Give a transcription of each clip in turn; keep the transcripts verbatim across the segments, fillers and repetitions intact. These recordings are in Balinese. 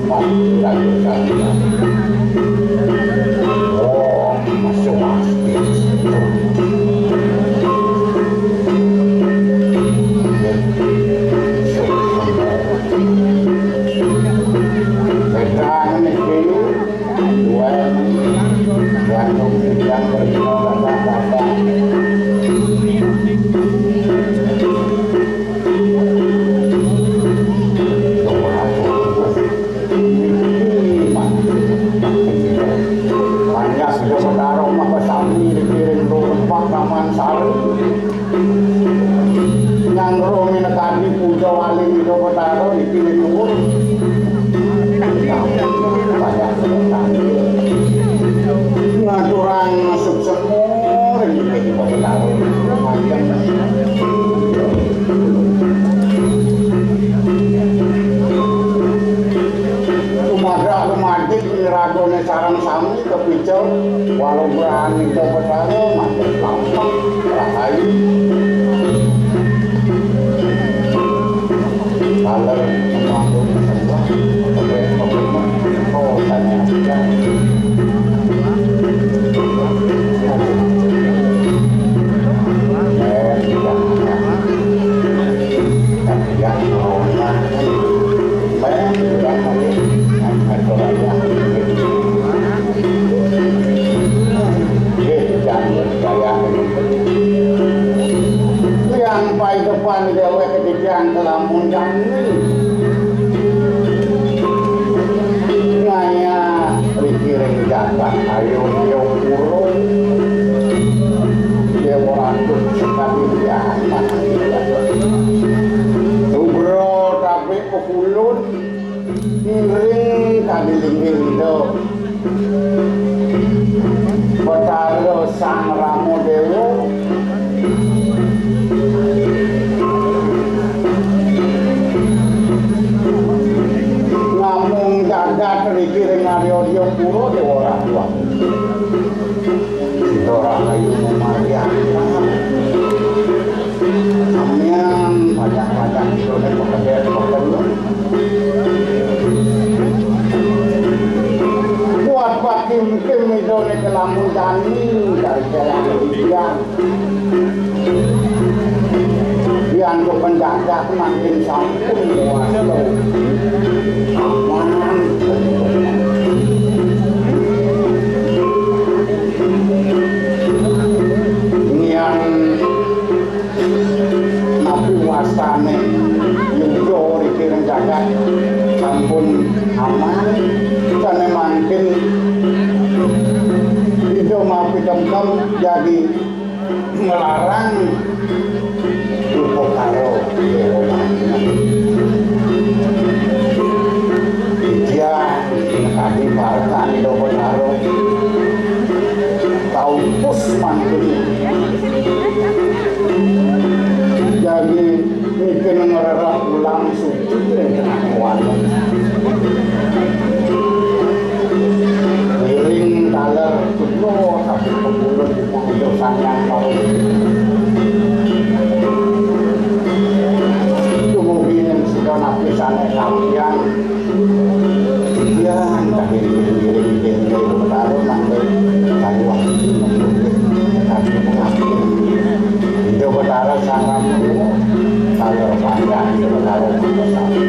Oh, masuk pasti. Pegang nih, dua, dua, yang berguna bapak-bapak. Panjang sudah bertarung mah sami dikirim tuh rempah kaman sari. Nyang roh minakadi puja wali Ida Betara dikirim luhur. Banyak bertarung. Ngaturang suksema ring Ida Betara. Tumadak rumadik niragane sareng sami kepica walugrahan Ida Betara manjing lampah rahayu. Taler manggung sembah, kebek pemimut, oh, tanya. Eh, tidak. Tidak, tidak. Tiang pahidepan dewek titiang kelamun jani. Ngaya riki ring jagat ayo yo purun. Dewa Ratu sekali diamat. Tugra kabeh pepulun. Ngiring kadi linggih Ida Betara Sang Rama Dewa. Ngamung jagat riki ring Arya Pura Dewa Ratu. Sida rahayu mamargiang. Samian pajak-pajak Idane pekedek pekeduk. Kuat pakim-kim Idane kelamun jani dari jalan Indian. Diantuk pendadak makin sampun muaso. Aman. Nian napi wastane yuda riki ring jagat sampun aman. Sane mangkin Ida mapi dengkem jagi nglarang upakara Dewa Mangkana. Titiang kadi partan Ida Betara kaupus mangkene. Jani niki ngrereh ulam suci ring tengah wana. Ngiring taler Sugro tapi pemulung Ida Sang Hyang Parama. Dumugi ring sida napi sane kapian. Yan kadi ngiring-ngiring Ida Betara mangke kayuh kadi mengapti. Ida Betara Sang Rama, taler panjang Ida Betara mangke.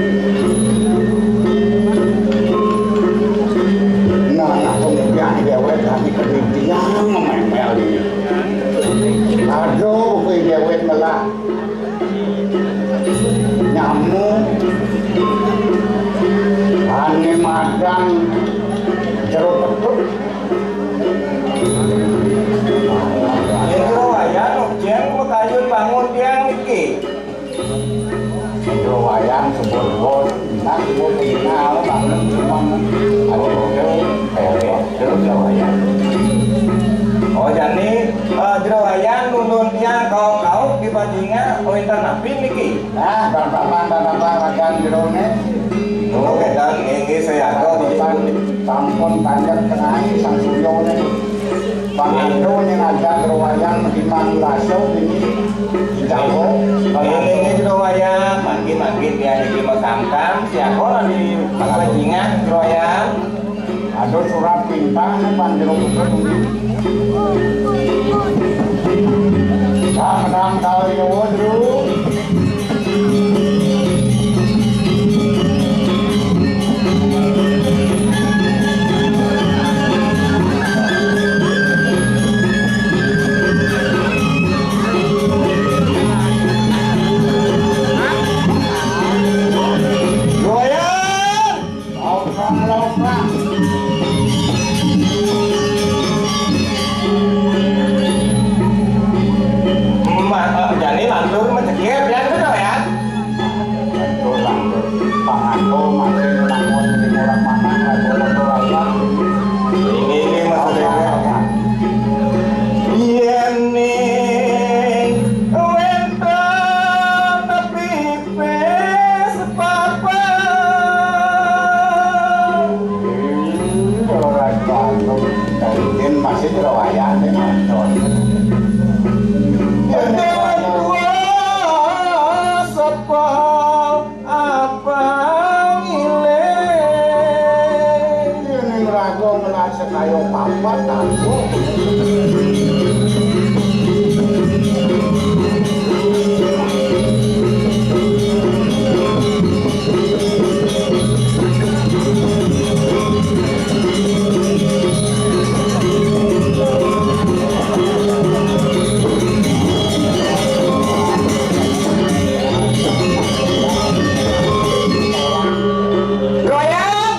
Nah, nah, kemudian dewek kami kedidian mememel ini. Aduh, kuwi dewek melah. Nyamuk. Ane madan jero petut. Jero wayah, Nok Jeng, makayun bangun tiang niki. Jero wayah, sebut-sebut. Nah, sebut kenal, bangun cuma. Aduh, oke. Terus jero wayah. Oh, jani, eh, jero wayah nuntun tiang kaum-kaum di Bajingan, oh, wenten napi niki? Nah, bang, bang, bang, bang, bang, bang, ragan jerone. Oh, kedan, nggih, nggih, saya tahu. Sampun, sampun panjang kenai sang suryone. Bang Ando yang ngajak jero wayah di Mang Laso ini. Jago. Bang Ando. Nggih, nggih, jero wayah, mangkin, mangkin, dia niki makamkam, siapa di Bajingan, Terus surat pinta nih pan jero buku. Dang dang tahu jero jero. Goyang. Lauk, Bang, lauk, Bang. Mah, eh, jani lantur mah cekir, ya, gitu, ya. Lantur, lantur. Pangato masih ngelamun di murah manang, lagu-lagu apa. Ini, ini maksudnya. Yen ning wétan tapi Wis papat. Hmm, ora gantung. Mungkin masih jero wayahné nonton. Yen wong tuwa sapa apa ngiling. Yen ning raga ngelas kaya papat aku. Goyang.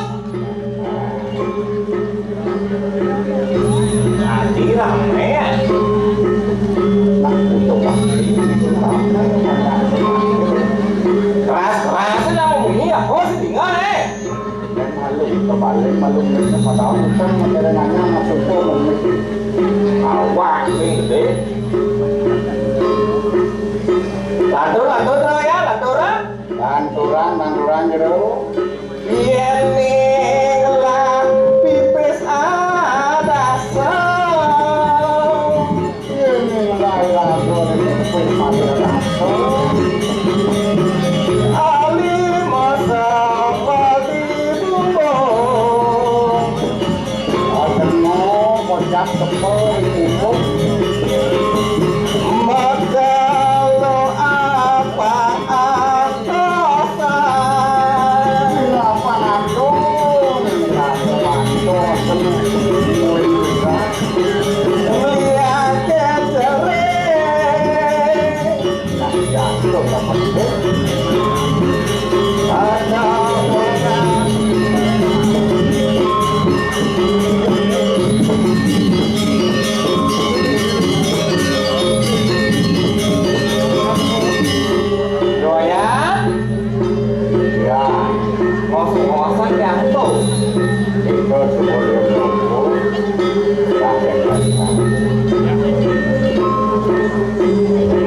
Ati ramé ya. Nah, itu pasti itu ramé. Keras-keras lah mau bunyi apa sih tinggal, eh? Dan malu, kebalik malu mereka pada utang, masyarakat nanya, maksudnya, awak sing gedé. Lantur, lantur, ya, lantur, ah. Lanturan, lanturan, jero. Yén ning lan pipis adasa. Yén ning lan lagu pipis adasa. Ali masa padi bumbu. Adeno kocap tepel iku. Magalo apa atosan. Lapan adoh, lapan adoh, seni, seni, seni. Liake jere. Nah, jatuh, lapan adoh. Ada orang. Doyan? Ya. Ngos-ngosan ya tuh. Itu sebelum nunggu.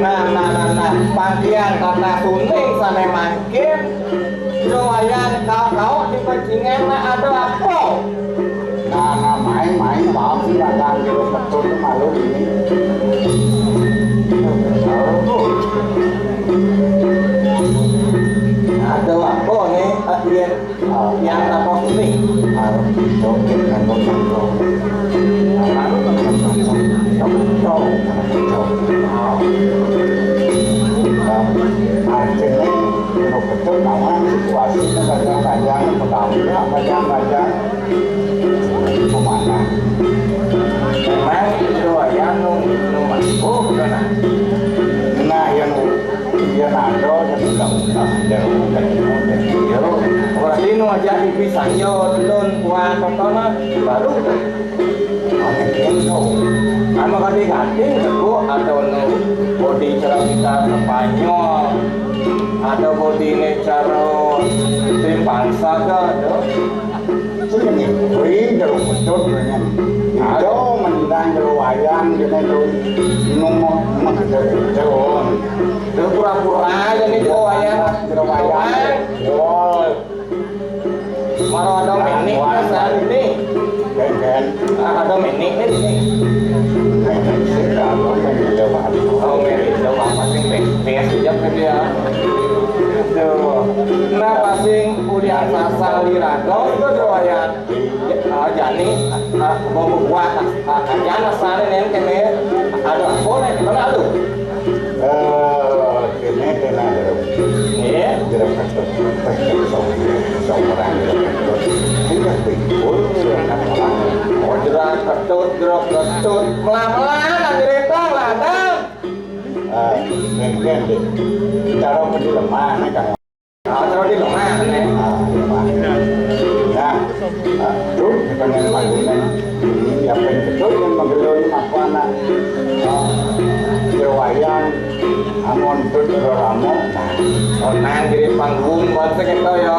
Nah, nah, nah, nah. Pandian kata kuning sampai mangkin. Doyan kau-kau di pancingan nak ada apa? Nah, nah, main-main, paham sih, datang di rumah tuh, malu ini. Ada apa nih, Pak Dian? Yang apa ini? Harus joget, kan, kan, kan. Nah, baru kan, kan, kan, kan. Jauh, jauh, jauh. Nah, artinya, Kena betul, namun situasinya kadang-kadang, petani lah kadang-kadang pemanah. Memang itu ya, nu, nu, oh, bukan, ah. Nah, yang, yang ada, yang udah, udah, yang udah, yang udah, yang udah. Berarti nu aja di pisang, yo, telun, kuah, totonan, baru. Anu ganti-ganti niku, ada nu bodi cerita Spanyol, ada bodine cara tim bangsa ke, ada. Sing kuwi jero betul dengan. Ada mendang jero wayang kene to. Nomor mek jero. Pura-pura aja nih jero wayang. Jero wayang. Oh. Maro ada menik, Mas, ini. Kan, kan. Ah, ada menik nih, sini. Menik sih, kalau menik lewat. Oh, menik lewat, pasti pe-, pes aja ke dia. Tuh. Nah, pasti ulian sasal di ragam itu tuh, ya. Ya, ah, jadi Ah, mau buat, ah, ah, aja asané nén kéné. Ada apa nén? Kenapa tuh? Eh, kéné téh nah, Jero. Iya. Jero Ketut. Sok, sok orang Jero Ketut. Enggak pikul, kan orang. Oh, Jero Ketut, Jero Ketut. Melah-melah, anjir, itu, lah, Bang. Eh, nén, nén, deh. Cara penjelmaan, nih, Kang. Ah, terus di lemah, nih. Ah, lemah. Nah, ah, tuh, bukan yang lain, nih. Ini siapa yang betul yang menggelung apa anak? Ah, Wayan, Angon, tuh, Roramo. Nah, oh, nah, jadi panggung, konsep itu ya.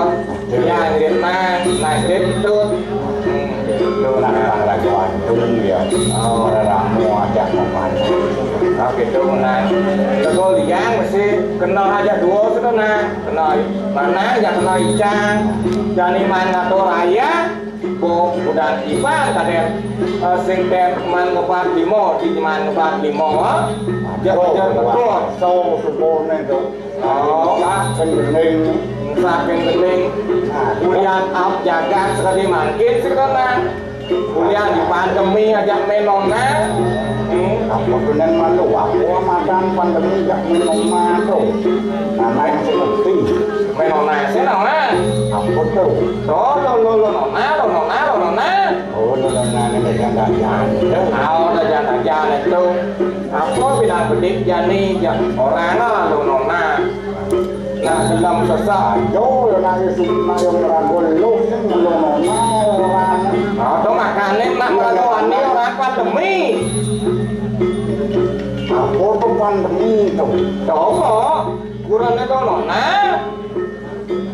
Ya, jadi nah, nah, jadi itu. Hmm. Itu nah, Kang Rajo Agung ya. Oh. Para ramu ajak makan. Nah, gitu, nah. Tegol liang mesti kenal aja dua sudah, nah. Kenal mana ya kenal icang. Jani man ngatur ayah, bo udah iban kadén, eh, sing ten man ngebat limo, di man ngebat limo, eh. Aja, oh, aja betul. So, sumpone to. Oh. Nusaken gending. Nusaken gending. Nah, ulian ap jagat sekali mangkin sekarang. Ulian di pandemi aja menona. Hmm. Apa bener malu? Aku madan pandemi jak menona to. Nah, main seperti. Menona sih, nona. Apa tuh? Lo, lo, lo, lo, nona, lo, nona, lo, nona. Oh, lo, nona, ini kan dah jalan. Oh, dah jalan, jalan itu. Apa bilang bedik jani, ya, orang lah lo nona. Nah, dalam sesak. Yo, yo, nak Yusuf, nak yang meragu lo, sing lo nona, orang. Nah, tuh makanya nak meragu ani orang pandemi. Apa tuh pandemi tuh? Coba, kurangnya tuh nona.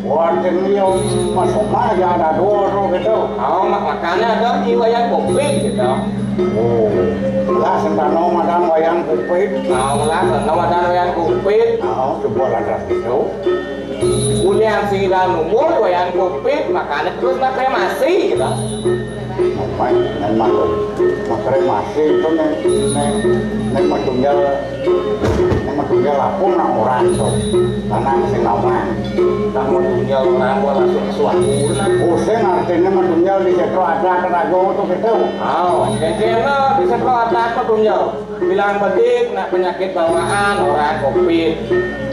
Wah, demi yang masuk mah ya ada dua tuh gitu. Oh, mak-, makanya ada di wayang covid gitu. Oh, lah sentano madan wayang covid. Oh, lah sentano madan wayang covid. Oh, coba lah dah gitu. Kemudian sing dan umur wayang covid, makanya terus nak kremasi gitu. Memang, memang loh. Makanya masih itu nih, nih, nih mendunia Nek medunjel aku nang ora iso. Tanah sing nawang. Nang medunjel ora kok langsung suatu. Pusing artinya medunjel di situ ada kerago tuh gitu. Oh, kene di situ ada medunjel. Bilang bedik nak penyakit bawaan ora covid.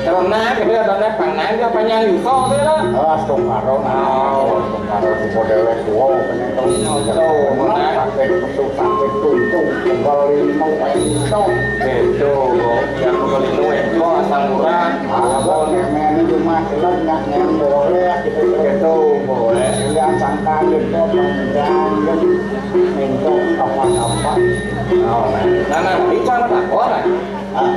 Karena kita ada nek pangan dia panjang yuso tuh lah. Oh, astungkara. Oh, astungkara supo dewek tuwa kene to. Betul, benar. Sampai metu sampai tuntung tunggal lima entok. Betul, kok. Yang tunggal lima entok asam urat. Apa nek meni cuma celek nyak nembore gitu. Betul, boleh. Yang sangka gitu panjang gitu. Entok apa-apa. Oh, nah, nah, nah, ini cara takwa lah. Ah,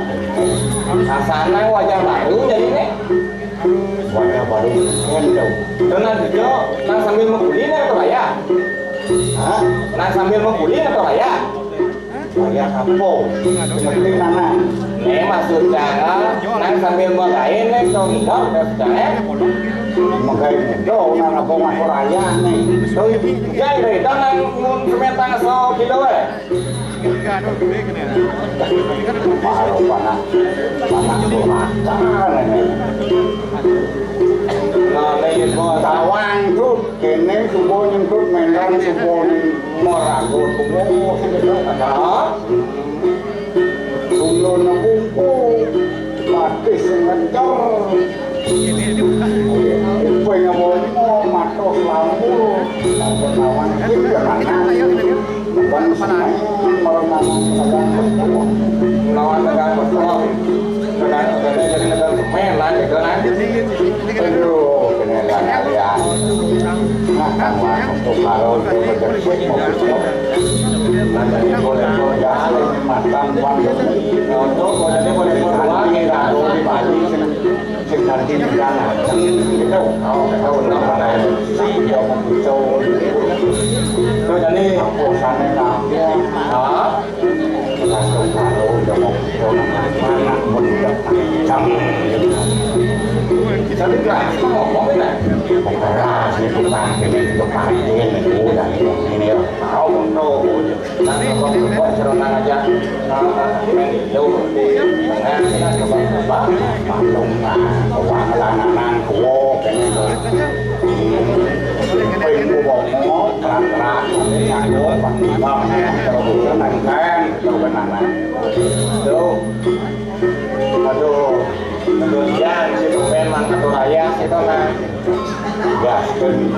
asana wajah baru jadi nih. Wajah baru kan dong. Itu nang juga, nang sambil mengguling atau kaya? Hah? Nang sambil mengguling atau kaya? Kaya apa? Penting mana? Nih maksudnya, nang sambil menggain nih, so ngidol maksudnya. Menggain ngidol, nang apa ngatur ayah nih? So, ya, itu nang mun semetang so kilo eh. Baru panak, panak durhaka ini. Nah, ini bos. Tawang tuh, kene subuh nyentut, mendan subuh ning merago tuh, gitu. Hah? Dulurna kumpul, batis sing ngencer. Kuping apa lima, matos lambul, apa lawan iki ya mana? Bukan semen, merenang tegang betul. Lawan tegang betul. Tegang, tegang, jadi tegang semen lah, gitu kan. Aduh, kena lihat. Nah, kan waktu kalau itu bedeksik mau betul. Nanti boleh-boleh ya, matan pandemi. Untuk boleh-boleh keluar, kalau di Bali, sing nanti di sana. Kita tahu, tahu, tahu, tahu. Iya, mau betul. Terus ini, apa sana, nah, ya. Ah? Langsung kalau udah mau betul, mana, mau tidak, jam. Jadi, keras, ngomong, ya. Keras, itu, Pak. Ini, itu, Pak. Ini, udah, ini, ini, ya. Tahu, tahu. Nah, kok, kok, seronang aja. Nah, main itu, di tengah, kita coba, coba. Langsung, nah, coba, ngelanang, nang, tuh, kayak gitu. Hmm. Ping, gua mau, kerak-kerak, nah, Kita mah gaskeun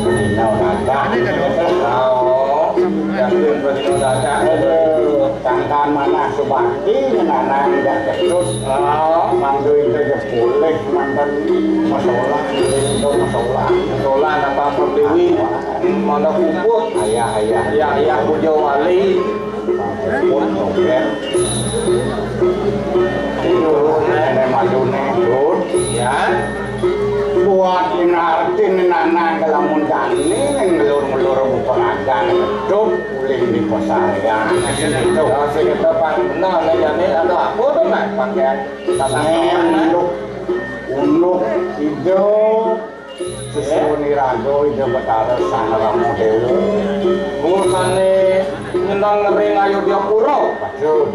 dina dadak. Oh, gaskeun dina dadak. Aduh, tangkan mana subakti ngeunana indah ketut. Oh, mangga itu aja boleh mantan masalah, itu masalah. Masalah apa pertiwi? Mana puput? Ayah, ayah. Ya, ayah puja wali. Puput, oke. Itu nenek mayune, Dut. Ya. Buat inartin nana kelamun jani ngelur-ngelur buka raga, Dut, ulih di pasarian. Itu. Oh, sing kita pan benar, nih, jani ada apa tuh, Mak? Pakai tatap kawan, Mak? Unduk, unduk, hijau. Susuhun iraga Ida Betara Sang Rama Dewa. Mula sané nyeneng ring Ayodya Pura. Waduh.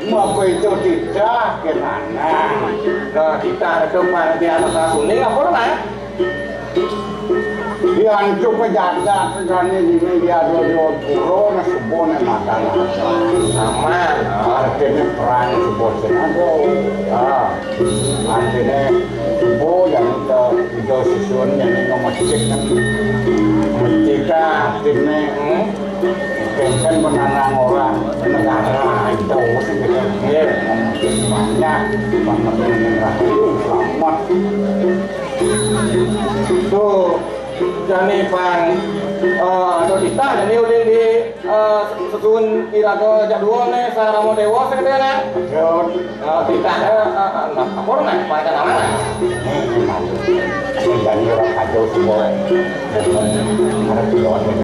Mapa itu titah kenana? Nah, titah itu pangdian sasuning apa ora? Diancu pejagat jani dini di Ayodya Pura, nah, subuh né makan. Aman. Artinya perang subuh sing ada. Ah. Artinya subuh yang ke Ida susun yang ke masjid kan. Masjid kan artinya, hmm? Kan menanam orang negara itu sing gitu. Iya. Banyak banget yang rahayu selamat. Tuh, jani pang, eh, ada titah jani ulih di, eh, susun iraga jadwal né Sang Rama Dewa sing gedé, nah. Betul. Eh, titah, eh, eh, eh, nah, apa, nah, pakai nama, nah? Ini malu. Ini jani orang kacau semua. Harus dilawan.